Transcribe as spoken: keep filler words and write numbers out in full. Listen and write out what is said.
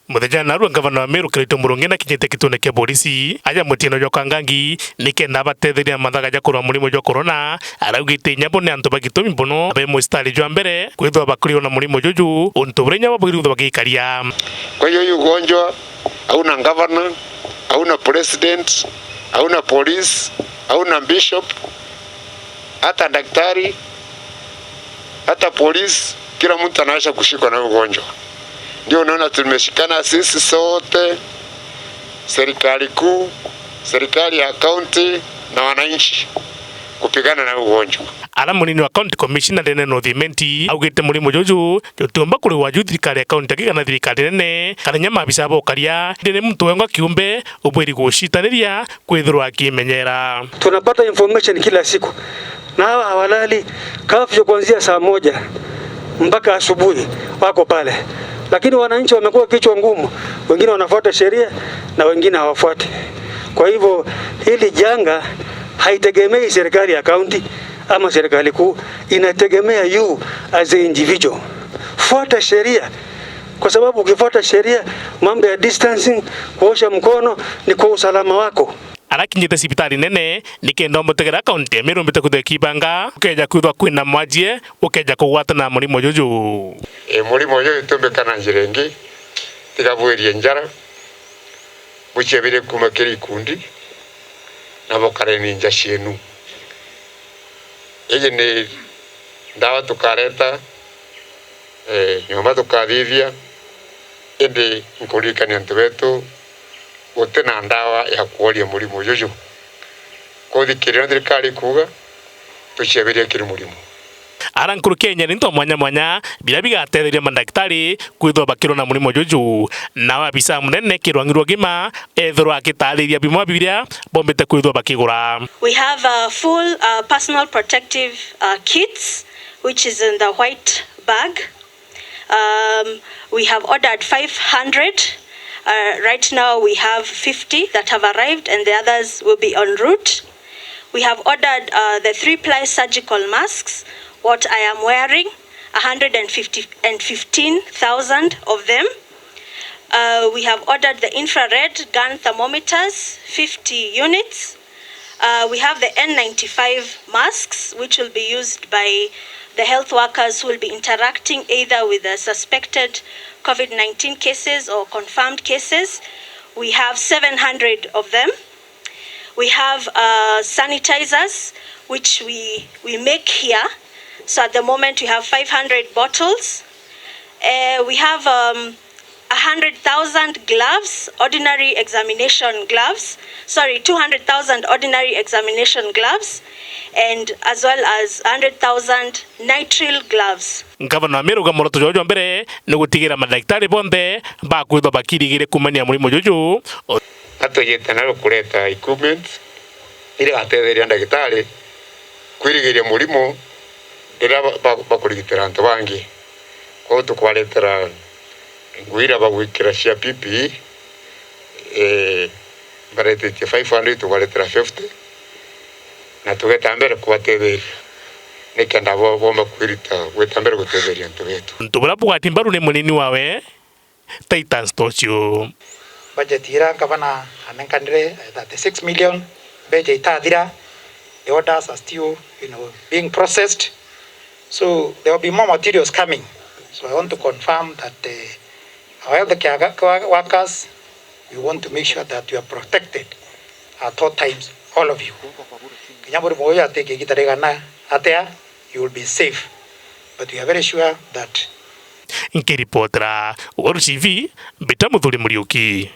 Muthenya narua ngavana wa Meru Kiraitu Murungi nakinyite kituone kia borisi aja mutieno jwa Kangangi nikenda abatetheria na mathaga ja kurwa murimo jwa corona. Araugite inya bo ni antu ba gitumi mono be mustari jwa mbere kwithirwa bakuriwa na murimo juju, untu buria inya bo bagirite kwithirwa bagikaria. Kwa hiyo hii ugonjwa hauna gavana, hauna president, hauna polisi, hauna bishop, hata daktari, hata polisi, kila mtu anaweza kushikwa na ugonjwa. Ndio unaona tumeshikana sisi sote, serikali kuu, serikali ya kaunti na wananchi kupigana na ugonjwa. Ara munini wa County Commissioner Dene North Imenti augite murimo juju jutiumba kurigwa ju thirikari ya kaunti aki kana thirikari nene, kana inya maabisa ba ukaria, ndene muntu wengwa kiumbe ubwiri gucitaniria kwithirwa akimenyera. Tunapata information kila siku, na hawa hawalali, kafyu kuanzia saa moja mpaka asubuhi wako pale, lakini wananchi wamekuwa kichwa ngumu, wengine wanafuata sheria na wengine hawafuati. Kwa hivyo hili janga haitegemei serikali ya kaunti ama serikali kuu, inategemea you as a individual. Fuata sheria, kwa sababu ukifuata sheria, mambo ya distancing, kuosha mkono ni kwa usalama wako. Arakinyite cibitari nene nikenda umutegera kaunti ya Meru mbite kwithirwa ikibanga ukeja kwithirwa kwina mwajie ukeja kugwatana na murimo juju. E, murimo uyu utumbika na njira ingi, tiga bwirie njara, buciabirie kuuma kiri ikundi na bukareni nja cienu. Iji ni ndawa tukareta, eh, nyomba tukathithia, indi nkuririkania antu betu, guti na ndawa ya kworia murimo juju. Kuthikiria thirikari kuuga, tuciabirie kiri murimo. Ara nkuruki ya inya ni into mwanya mwanya biria bigatetheria mandaktari kwithirwa bakirwa na murimo juju, na abisa munene kirwang'i rwa ugima ethirwa akitaariria bimwe biria bombite kwithirwa bakigura. We have, uh, full, uh, personal protective, uh, kits, which is in the white bag. Um, we have ordered five hundred. Uh, right now we have fifty that have arrived and the others will be en route. We have ordered, uh, the three-ply surgical masks, what I am wearing, a hundred and fifty, and fifteen thousand of them. Uh, we have ordered the infrared gun thermometers, fifty units. Uh, we have the N ninety-five masks, which will be used by the health workers who will be interacting either with the suspected COVID nineteen cases or confirmed cases. We have seven hundred of them. We have, uh, sanitizers, which we, we make here. So at the moment we have five hundred bottles. Uh, we have, um, a hundred thousand gloves, ordinary examination gloves, sorry, two hundred thousand ordinary examination gloves, and as well as a hundred thousand nitrile gloves. Ngavana wa Meru auga muoroto jwao jwa mbere ni gutigira mandaktari bonthe bakwithwa bakirigiria kuumania na murimo juju. Atujite naro kureta equipment iria igatetheria ndagitari kwirigiria murimo riria ba-, ba-, bakurigitira antu bangi. Kwou tukwaretera nguo iria bagwikira cia P P E, eh, mbaretetie five hundred, tukwaretera fifty, na tugeta mbere kubatetheria nikenda bo-, bomba kwirita gwita mbere gutetheria antu betu. Untu buria bugwati mbaru ni munini wawe, Titus Tocio. Budget iria ngavana anenkanire, eh, thirty-six million, mbeca itathira, the orders are still, you know, being processed. So there will be more materials coming. So I want to confirm that, eh, our healthcare ga-, workers, we want to make sure that you are protected at all times, all of you. Kinya murimo uyu atikigita rigana atia, you will be safe, but we are very sure that. Nkiripotera Weru T V, mbita Muthuri Muriuki.